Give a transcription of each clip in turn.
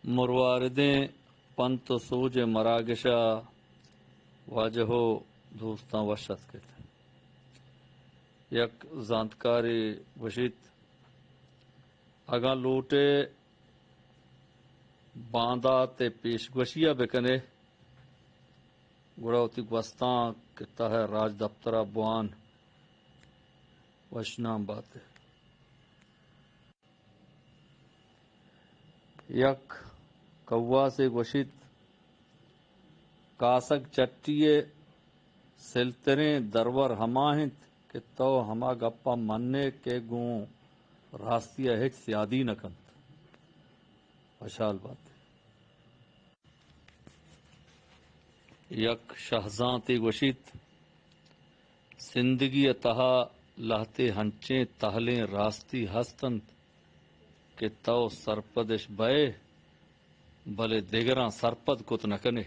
مرواردیں پنت و سوج ءِ مراگش ءَ واجہ و دوستاں وش اتک ات۔ یک زانتکارے گوشیت، اگاں لوٹ ئے باندات ءِ پیشگوشی ءَ بہ کن ئے، گڑا وتی گوستانک ءِ تہ ءَ راجدپتر ءَ بوان۔ وشنام بات ئے۔ یک کواسے گوشیت، کاسگ چٹی ءِ سلتریں درور ہما انت کہ تو ہما گپ ءَ من ئے کہ گوں راستی ءَ ہچ سیادی نہ کنت۔ وشحال بات ئے۔ یک شہزانتے گوشیت، زندگی ءِ تہا لہتے ہنچیں تہلیں راستی ہست انت کہ تو سرپدش بئے، بلے دگراں سرپد کت نہ کن ئے۔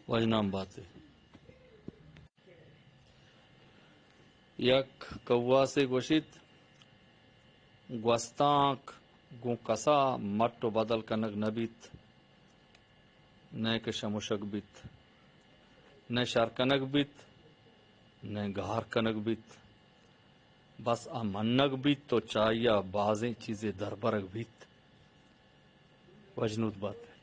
وژنام بات ئے۔ یک کواسے گوشیت، گوستانک گوں کسا مٹ و بدل کنگ نہ بیت، نئے کہ شمشگ بیت، نئے شر کنگ بیت، نئے گار کنگ بیت۔ بس آ منگ بیت و چہ آئی ءَ بازیں چیزے دربرگ بیت۔ وژنود بات ئے۔